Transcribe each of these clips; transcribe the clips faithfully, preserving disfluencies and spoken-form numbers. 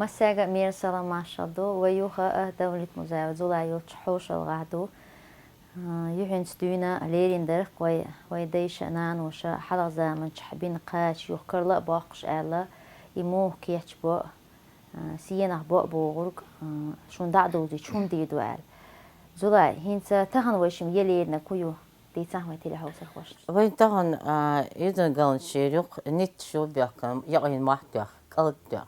Массаьга а мера салам-маршал ду. Вай юха а Давлет Музаева Зулай йолча хьошалгӀахь ду. А, юххьанца дуьйна лерина дар-кх вай, вай дайша а, наноша а хьалха заманчохь бина кхача юха карла а боккхуш аьлла, и муха кечбо, а, сенах бо а богӀург, а, шуна дӀа а довзийта хӀунда дийр ду аьлла. Зулай, хӀинца тахана вай шимма е леринарг хӀун ю? Дийцахьа вайн телехьовсархошна. Вайн тахана, а, иза галанчерюх нитташ ю бехкам, якъин мохь тоьхна, кӀалд тоьхна.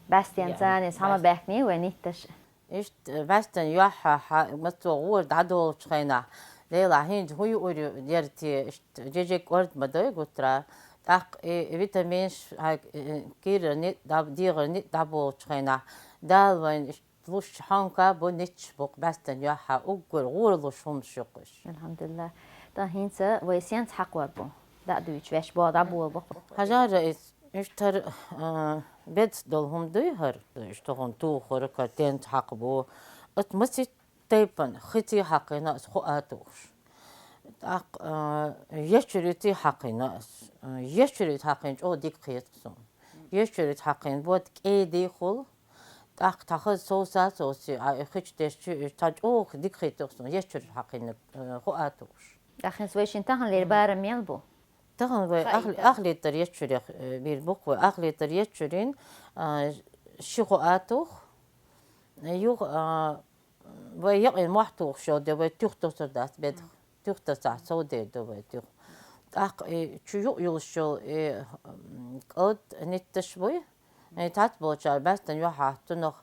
БӀаьстенца цхьана иза хьа ма баьхкиний вай нитташ? Иштта, э, бӀаьстенна юьххьехь, массо а гӀора дӀадолучу хенахь, Лейла, хӀинца хӀун юур ю, яра те, иштта, жежиг кӀорд ма дой гуттара, тӀаккха и витаминаш, хьайга, э, кийрара ниъ дӀа-, дегӀара ниъ дӀаболучу хенахь, Дала вайна иштта луш хьонка бу, нитташ бу-кх бӀаьстенна юьххьехь, уггар гӀора луш хӀуманаш ю-кх уьш. Алхьамдулиллах. ТӀаккха хӀинца вай сенца хьакхор бу? ДӀа а дуьйцуш, ваьш боху дӀаболабо-кх. Хьажара иза. Иштта хӀара, а, беда долу хӀума дуй хӀара, иштта хӀума тухура, картенца хьакхабо. Оцу масийтта тайпана хиций хьакхийна ас, хӀуъа а тухуш. ТӀаккха, а, ечуьриций хьакхийна ас. А, ечуьрица хьакхийна чӀогӀа дика кхета-кх суна. Ечуьрица хьакхийна бод кӀедий хуьлу. ТӀаккха тхан хаза совса а совсий, а, хи чу деш чу, цхьа чӀогӀа дика хийтта-кх суна, ечуьрица хьакхийна, а, хӀуъа а тухуш. ТӀаккха хӀинца вай шина таханлера барам мел бу? Тахана вай ах, ах литр ечуьрех, э, бийр бу-кх вай. Ах литр ечуьрин, а, ши хӀуъа а тух. Юха, а, вай якъин мохь тухуш йолу де вай туьха тосур дац бедах. Туьха тосахь, совдер ду вай туьха. ТӀаккха и чу юкъ йолуш йолу и, м, кӀалд нитташ буй. И цхьацца болчара бӀаьстенна юьххьехь цунах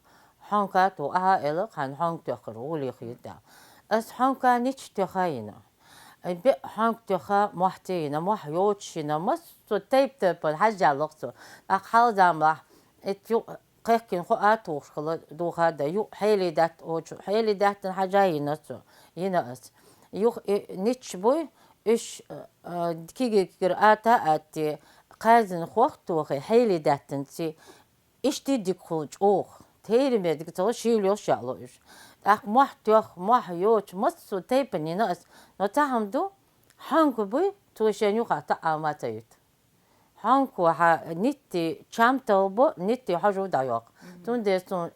хьонка а туху, ахьа а элира, хьайна хьонка тоьхнарг гӀоле хета аьлла. Ас хьонка нитташ тоьха йина. Ай, беа хьонка тоьха мохь ца йина, мохь йоцуш йина, массо а тайп-тайпана хьаьжжалло-кх цо. ТӀаккха хьалха заманахь и юкъ кхехкина хӀуъа а тухуш хила духа а дай, юкъ хьелий даьтта очу, хьелий даьттана хьаьжжа йина цо, йина ас. Юха и нитташ буй, уьш, а, а, кегий-кегийра ата а атти, кхаьзина хӀох а тохий, хьелий даьттанций, иштта дика хуьлу чӀогӀа. Тераме дика ца хуьлу, шийла йолуш яалу уьш. ТӀаккха мохь тоьхна, мохь йоцуш, массо а тайпана йина ас, но цхьа хӀума ду, хьонка буй, цо шен юххехь таӀама ца юьту. Хьонка хьан нитти чам талбо, нитти хьожа дӀайоккху. Цундела суна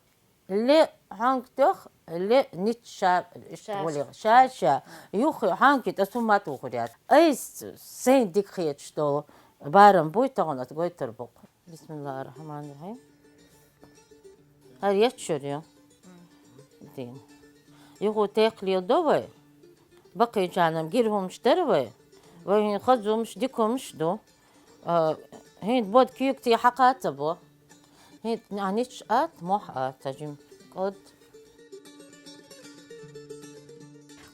ле хьонка тоьхна, ле нитташ ша, иштта гӀоле, ша-ша. Юха хьонкий тӀе сума тухур яц. Айса сайна дика хеташ долу барам буй тахана ас гойтур бу-кх. Бисмиллахир-рахманир-рахим. ХӀара ечуьра ю. Дийна. Юха текхлийла до вай. Баккхийчарна гира хӀуманаш дара вай. Вай хӀинца хаза хӀуманаш, дика хӀуманаш ду. А, хӀинца бода куьйгаций хьакха а ца бо. ХӀинца а нитташ ата, мохь ата, жима кӀалд.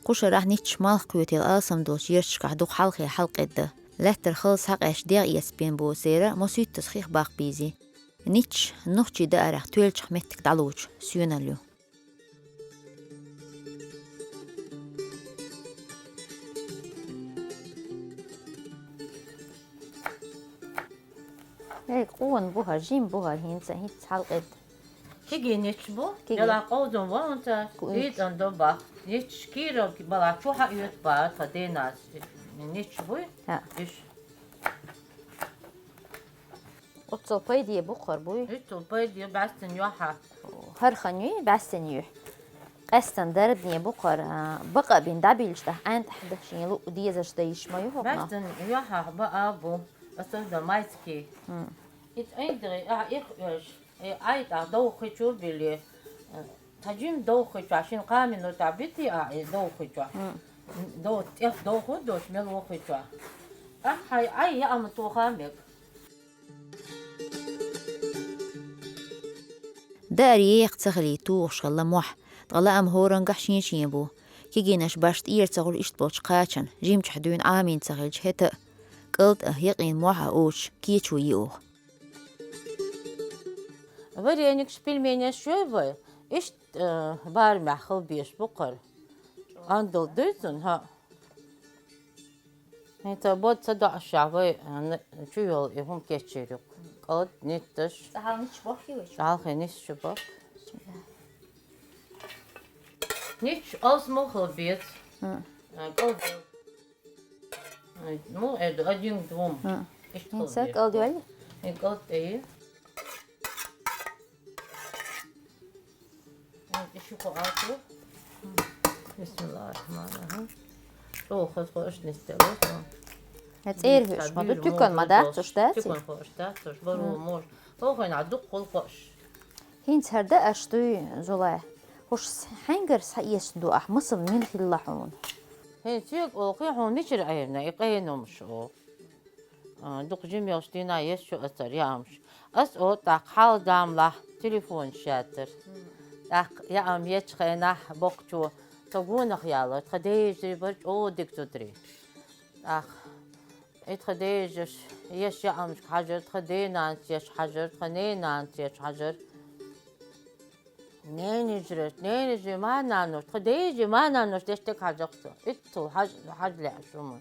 Кху шарахь нитташ малх кхетийла алсам долчу ярташкахь дукха хьалхе хьалакъедда. Лаьттара халла схьакъаьсташ дегӀ эцна бен боцу церан мосуьйттаза хих баккха бийзи. Нитташ нохчийн даарах тоьллачех меттиг дӀалучу соьналла ю. Эй, къона бу хӀара, жима бу хӀара, хӀинца, хӀинца хьалакъедда. Кегий нитташ бу, кегий. Яла къовзам ван хӀунца, ку-, итан до бах. Нитташ кийра бала чу хьаоьцу бара, тхан денас нитташ буй. ХӀаъ. Уьш. Оццул пайде бу-кх хӀара буй? Оццул пайде бу бӀаьстенна юьххьехь. ХӀара хан юй, бӀаьстенна юьхь. Къаьстина дарбане бу-кх хӀара, а, бакъа бина дӀабиллича тӀехь, ӀаьнтӀахь дан шен луъу дезаш дан йиш ма ю хӀокхунах. БӀаьстенна юьххьехь баа бу, особенно майский. Хм. Иза айдагӀий, а, их оьш, э, Ӏай тӀехь довха хи чу билли, э, цхьа жима довха хи чохь, шина кхаа минутехь битий а, э, довха хи чохь. Хм. Дов-, тӀех довха а доцуш, мел воху хи чохь. Ахьа, Ӏай яа ма тоха мега. Даар еха ца хилийта тухуш хилла мохь, ткъа лаам хӀораннехь шен-шен бу. Кегийнаш башха тӀера ца хуьлу иштта болчу кхачанна, жимчохь дуьйна Ӏамийна ца хилча хӀета а. КӀалд а, якъийна мохь а оцуш кечо йиъ оха. Вареникаш, пельменеш йой вай, иштта, э, барамехь хила безаш бу-кх хӀара. Андал дуй цунна, хӀаъ. ХӀинца бода ца доӀуш вай, а, н-, чу йолу и хӀума кечйийр ю. КӀалд, нитташ. ЦӀахьалла нитташ бохкий вай чу? ЦӀахьалхе нитташ чу бохку. Нитташ алсам хила беза. Хм. А, кӀалд. Ай, ну, это один к двум. Хм. Иштта хила беза. ХӀинца кӀалд йой? И кӀалд тӀе. Бисмиллахир-рахманир-рахим. ЧӀоагӀа хоза ховш нисдело. Хьа цӀера хьуш ма ду, тюкан ма дац уж, дац? Тюкан ховш дац уж, баро мож. Хо хойна дукха хул ховш. ХӀинца хӀара даа аш дуй, Зулай? Хьуш хьаьнгара схьаэцна ду ахь, масал мила хилла хьуна? ХӀинца цига олхи хьуна мичара айрна, и къайномаш о. А, дукха жима йолчу дийнахь еш шу ацара яамаш. Ас о тӀаккха хьал-дам лахь телефонаш яцара. ТӀаккха яам ечу хенахь боккхачо тхан гонах ялар, тхан дежари бара чӀогӀа дика зударий. ТӀаккха и тхан дежаш еш яамашка хьажар, тхан денанца еш хьажар, тхан ненанца еш хьажар. Ненижраш, ненижи ма-нануш, тхан дежи ма-нануш деш тек хьажакх цо. Иццул хьаж-, хьаж лаьа шума.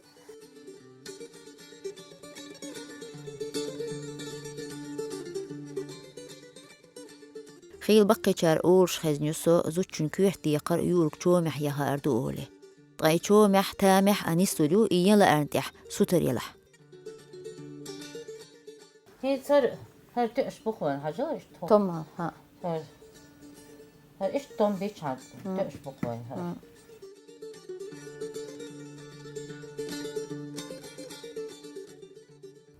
Хийла баккхийчара олуш хезна ю со, зудчун коьрта декхар юург чомехь яхаар ду олий. Ткъа и чомехь, тамехь а нислур ю и ялаарна тӀехь сутар ялахь. ХӀинца хӀара, хӀара тоьаш бу-кх вайн, хьажал иштта хӀу. Тома, хӀаъ. ХӀара, хӀара иштта том бичхьана, тоьаш бу-кх вайн хӀара.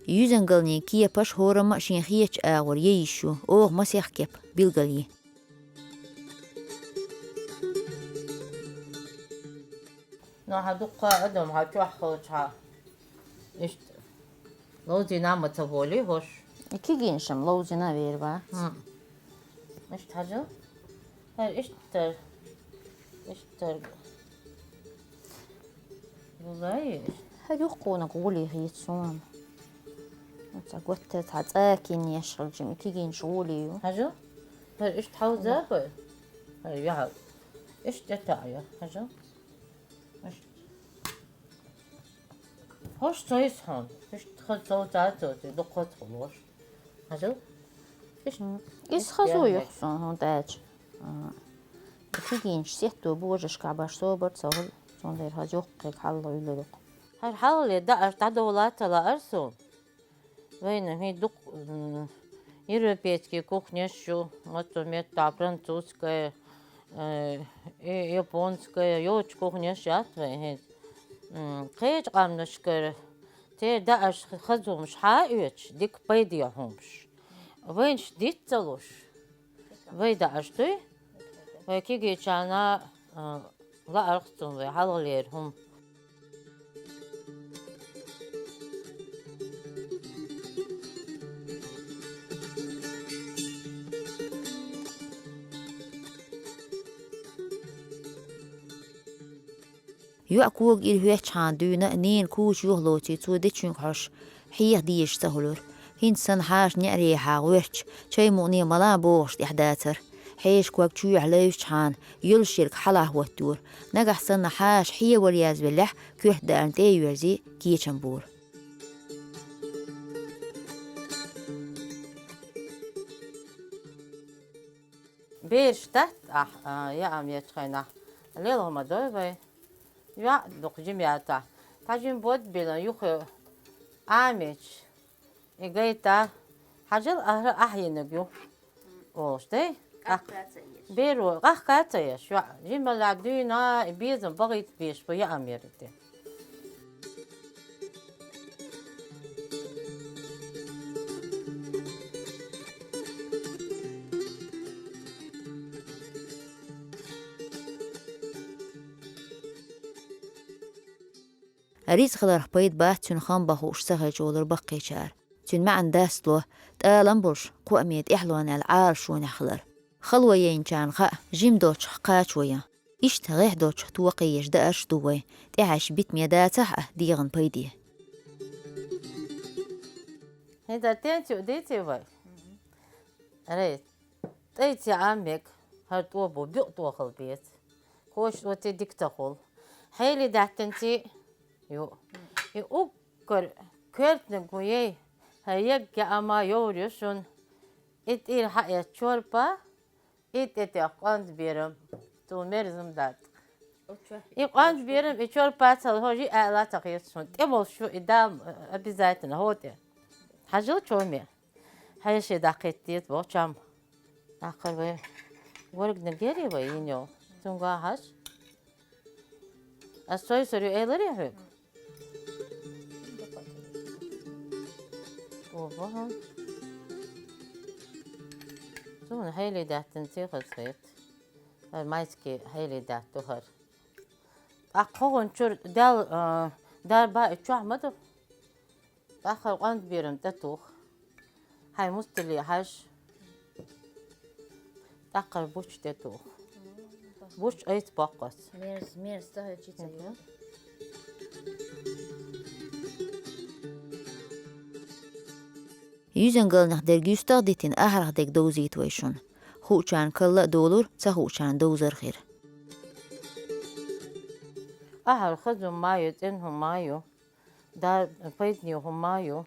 Юьзангалнийн кепаш хӀорамма а шен хетачу агӀор ян йиш ю, оха масех кеп билгал йи. Ну, хьан дуккха а адам хьан чохь хилча, хьан иштта ловзийна ма ца волий хӀорш. И кигийнаш-м ловзийна вер вац. ХӀм. Иштта хьажал. ХӀара иштта, иштта. Валлай. ХӀара юххонаг гӀоле хета суна. Оцу готта цхьа цӀа кинеш хилча-м, и кигийнаш гӀоле ю. Хьажал. ХӀара иштта хьовза хӀара. ХӀара яхьал. Иштта тӀетаӀа я. Хьажал. ХӀорш цойса хьуна. Иштта хаза цовцаца оцу дуккха хаза хулаш. Хьажал? Иштта. Иза хаза ю-кх суна хӀунда аьлча. А, кигийнаш сетто божашкахь баш собар ца хуьлу, цундела хаза йоккхиг хьалла уьллур ю-кх. ХӀара хьалале даа аш дӀадовла ца лаара суна. Вайна хӀин дукха, м, европейский кухняш ю, массо меттахь французская, э, и японская, йочу кухняш яц вайн хӀинца. М, кхечу къаьмнашкара церан даа аш хаза хӀумаш хьа а оьцуш, дика пайде хӀумаш. Вайнаш диц ца луш. Вай даа аш дуй? Вай кигичарна, а, лаарх цунна вай хьалхалера хӀума. ЙоӀ кога ира хӀоьттичхьана дуьйна а ненан куча юхалоций цо дечуьнга хьожуш, хьеха дезаш ца хуьлура. ХӀинца санна хьаша неӀарехьа гӀоьртича, чай мукъане мала бохуш тӀехь дацара. Хьеша ког чоьхьа левзачхьана, йолуш ерг хьалха хӀоттайора. Нагахь санна хьаша хьевар язвеллехь, коьрта даарна тӀе а йоьрзий, кечам бора. Бераш дац ахь, а, яам ечу хенахь, лела хӀума дой вай. ЙоӀ дукха жима яцахь. Цхьа жима бод бина юха Ӏамийча, и гайта, хьажал ахьа, ахьа йинарг ю, олуш дай? Къахка ца еш. Беро, къахка ца еш, йоӀ. Жималла дуьйна, и безам бахийта беш бу яам яра те. Рицкъ хиларх пайда бац цуьнан хам бан хууш ца хилча, олура баккхийчара. Цуьнан маьӀна дастло, тӀалам болуш, кхоаме тӀаьхьалонел Ӏалашонехь хилар. Хало яйначарна хаьа, жима долчух кхачо ян. Иштта гӀехь долчух токхаеш даарш ду вай, тӀаьхьаш битаме дацахь а дегӀан пайде. ХӀинца тенцю дийци вай? Рейт. ТӀайца яа мега, хӀара тӀо бу, биъ тӀо хила беза. Кхочуш оций дика ца хуьлу. Хьели даьттинций ю. И уггар коьртаниг гун яй, хӀара егга яа ма йовр ю шуна. И тӀера хьаэцча чорпа, и тӀетоьхна къонза берам, цул мерза ма дац. И къонза берам, и чорпа ца ло, хӀо жиъ аьлла ца хета шуна. ТӀе волуш ю и Дала, э, обязательно, хӀо тӀе. Хьажал чоме. Хьеший дӀакхетта деза боху чам. ДӀакхар вай. Воргнагери вай йинё. Цунга хьаш. Ас сой сорю элари хьуг. Обо. Цун хьели даттан цихас хет. Ай майски хьели датту хар. Акхогон чур дал, а, дарба ичу ахмаду. Тахар къанд бирам татух. Хай мустили хаш. Тахар буч татух. Буч айт бакъас. Мерз, мерз, тахар чица ё. Юзангалнах дерг юстах дитин ахьрах дег довзийт вай шун. Хуучан калла долур, ца хуучан довзар хир. Ахьар хазу маю, цен ху маю. Да, пайдни хумаю.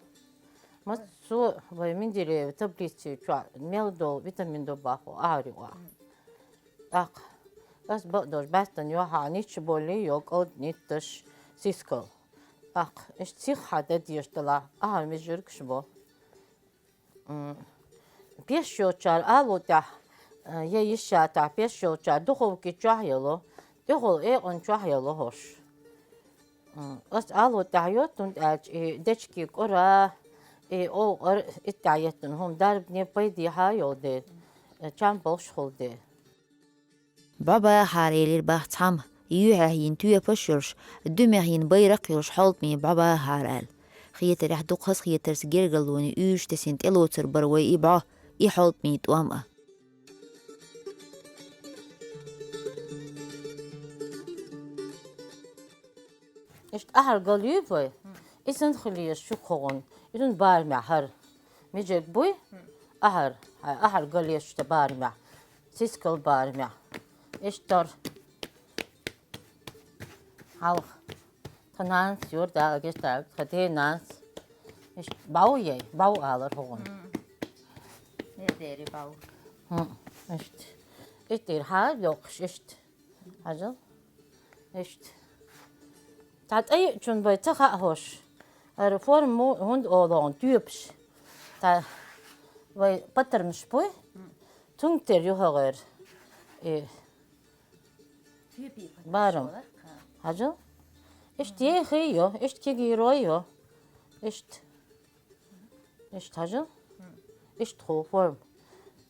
Массо вай Менделеева таблици чуа мел дол витамин до баху ари уа. Так. Ас бадож бастан йо ха нич боли йо код нитташ сискал. Так. Иш сих ха да диеш дала. Аха мижиркш бо. М, пеш йолчар алу тя, э, я ища та пеш йолчар духовки чуа яло. Духов э он чуа яло хош. М, ас алу тя йо тун тяч и дечки кора, и о ор и тя еттен хум дарб не пайди ха йо де, э, чам болш хул де. Баба харелир бах цхьам, юхьа йин туя паш йолш, дуьмя йин байрак йолш хьолтми баба харал. Хетаряхь дукхас хетарс гергаллуни уьш тесин тӀелоцар бар вай и бӀо, и хьолтми тӀоам а. Ишт ахьар галуьв вай? Изан хилиеш шу хогун. Изан бармя хар. Мижек буй? Ахьар. Хай, ахьар галиеш та бармя. Сискал бармя. Иштар. Халх. Тананс, юрда, агештар, хатенанс. Ишт бау ей, бау алар хогун. Не дери бау. Ишт. Ишт ир ха, лёкш, ишт. Хажал. Ишт. Та тӀай чун бай ца хаъ хош. Ар форму гьунд олон тюпш. Та вай патармш буй. Тунг тер юхагъер. Э. Барам. Хажал. Ишт ехи йо, ишт киги рой йо. Ишт. Ишт хажал. Ишт ху форм.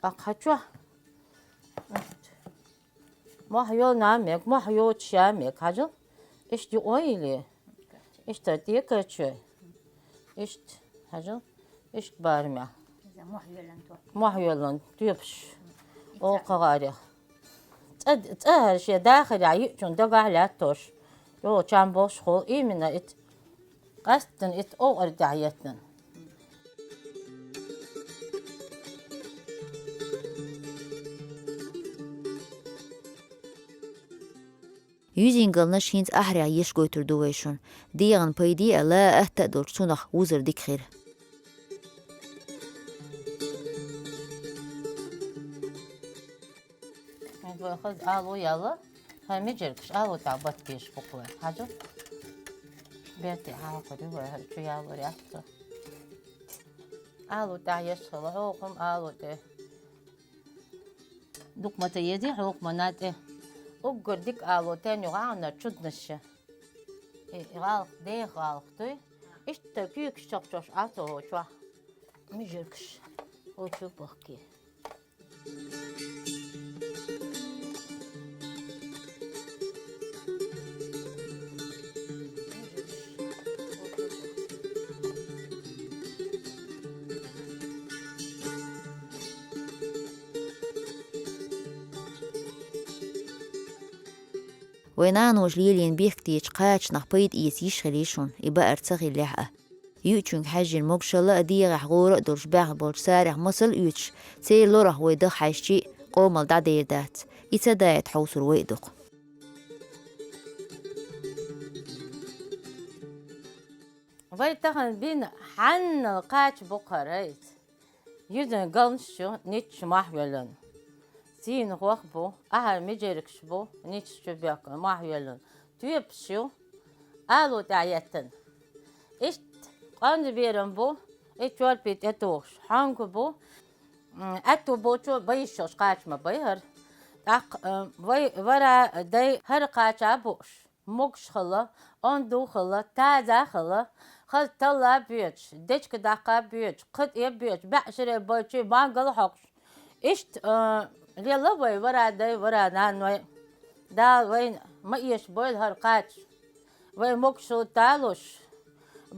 Ак хачу. Ишт. Мох йол намек, мох йол чамек, хажал. Ишт ди ойли. Ишт та текачу. Ишт, хажал. Ишт бармя. Мох йолан тюпш. О кагари. Цӏа, цӏа хар ше дахар я ю чун дагахь латтош. Йо, чам болш хул, именно ит. Къастан ит о ар дагьятнан. Юзингалнаш хӀинца ахьрехь еш гойтур ду вай шун. ДегӀан пайде а, ла а атта а долчу цунах вузар дика хир. Вай хаза алу яла, хай мижеркаш алу тӀехь бат беш буквы. Хьажа? Берти хьалхари вай хьа чу ялур яц цо. Алу тӀехь еш хила, хьокхум алу тӀе. Дукха ма ца езий, хьокху ма на тӀе. Уггар дика алу тӀе, нуьгӀа а на чуднаш. И гӀалх, деха гӀалх дуй. Иштта куьйгаш чохчош Ӏа ца хьочохь. Мижеркаш. Хьочу бахки. Вай наноша лелийна бехктечу кхачанах пайда эца йиш хилий шуна, и баар ца хиллехь а. Юучуьнга хьаьжжина могушалла а, дегӀехь гӀора а долуш баьхна болчу царах масал а оьцуш, церан лорах вай даха хьаьжчи а, къомал дӀадер дац. И ца дайта хьовсур вай а дукха. Вай тахана бина хьаннал кхача бу кхара иза. Юьзан галнаш ю, нитча мохь йоьллан. Сийна хох бу, ахьар мижеркаш бу, нитча чу бехкан мохь йоьллан. Тоьпаш ю, алу тӀехь еттан. Иштта къонда берам бу, и чорпи тӀетухуш, хьонка бу, м, аьтту болчо байшалш кхача ма байхара. ТӀаккха, э, вай вара дай хӀара кхача а бууш, могуш хила, онду хила, таза хила, хаза талла боьдуш, дечка даккха боьдуш, кхы тӀе боьдуш, баьӀ шире бойчу мангал хьокхуш. Иштта, э, лела вай вара дай, вара наной. Дала вайна ма эшабойла хӀара кхача. Вай могушалла талуш,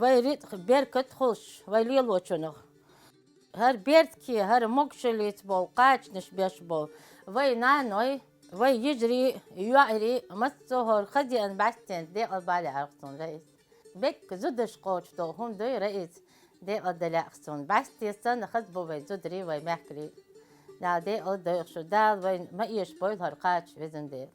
вай рицкъ беркат хуьлуш, вай лелочунах. ХӀара беркате, хӀара могушаллица болу кхачанаш беш болу вай наной, вай йижарий, йоӀарий, массо а хӀора хаза еана бӀаьстенца декъал бала лаьа цунна, Раиса. Беккъа зудаш кхочуш долу хӀума дуй, Раиса, декъал дан лаьа цунна. БӀаьсте санна хаза бу вай зударий, вай мехкарий. Дала декъал дойла шу, Дала вайна ма эшабойла хӀара кхача, везан Дела.